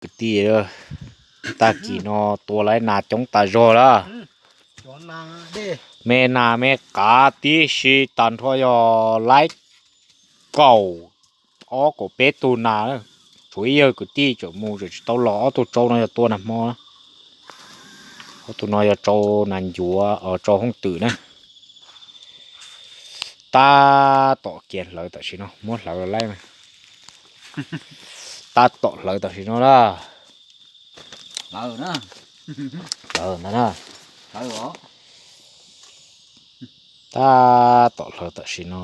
Kwv tij, tag kis no tua laib nas coob tas zog lawm. Me nas me qav tib si tag nrho yog laib kaum ob kaum peb tug nas. Tshuav ib yawg kwv tij tseem mus tseem tsis tau los, ob tug tsau no yog tua nas hmo. Ob tug no yog tsau nas ncuav, tsau hoob twm na. Tab tom kiag hlawv tam sim no, muab hlawv laib. Tab tom hlawv tam sim no na. Hlawv ntag na. Tab tom hlawv tam sim no,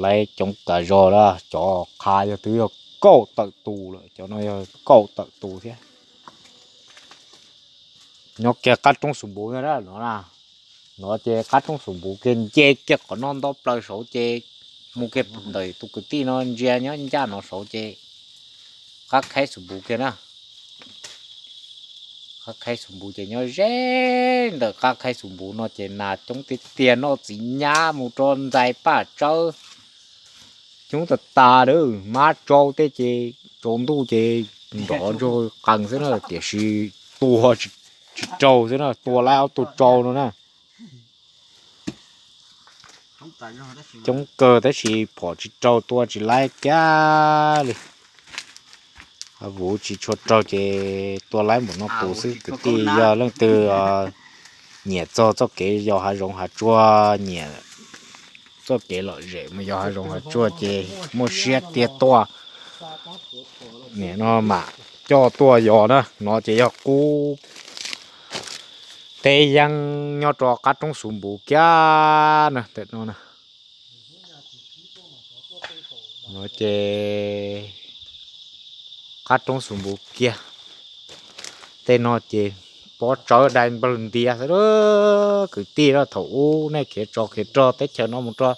laib coob tas zog lawm. Cov qhav yog twb yog kaum tawm tus lawm, cov no yog kaum tawm tus thiab. Nyob kiag qab roob Xus Npuv no na. No ces qab roob Xus Npuv kiag, nce kiag qhov no nto plaws saud ces mus kiag ntawm tus kwv tij no ntsia nyob ncaj no saud ces qab khaib Xus Npuv kiag na. Qab khaib Xus Npuv ces nyob ze ntawm qab khaib Xus Npuv no ces nas coob tiag tiag, noj txiv nyab mus rau ntxais paj tsawb coob tas tas lawm. Mab tsau tej ces tsaus ntuj ces nrov ntsuag qees xwb na, tiam sis tua tsis raug xwb na, tua laib ob tug tsau no na. Coob kawg tab sis phom tsis raug, tua tsis laib kiag li. Vuv tsis tshua raug ces tua laib npaum no tus xwb kwv tij. Yog leej twg nyiam txog txoj kev yos hav zoov hav tsuag, nyiam txoj kev lom zem mus yos hav zoov hav tsuag ces muaj siab tiag tuaj. Nim no mam coj tuaj yos na. No ces yog qub teb yeeb nyob rau qab roob Xus Npuv kiag na, tam no na. No ces qab roob Xus Npuv kiag. Tej no ces pob tsawb dai nplawg ntiav xwb lawm kwv tij. Thaum ub nej khiav tsov khiav rog teb chaws no mus rau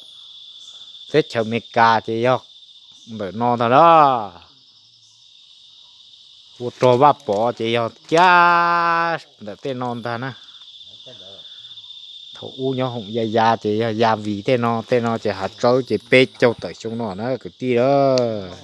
teb chaws Amelikas ces yog ntawm no ntag na. Ua rog Vaj Pov ces yog kiag ntawm tej no ntag na. Thaum ub nyob hoom ya ya ces yog ya vim tej no, tej no ces hav tsawb ces peb caug tawm xyoo no na kwv tij lawm.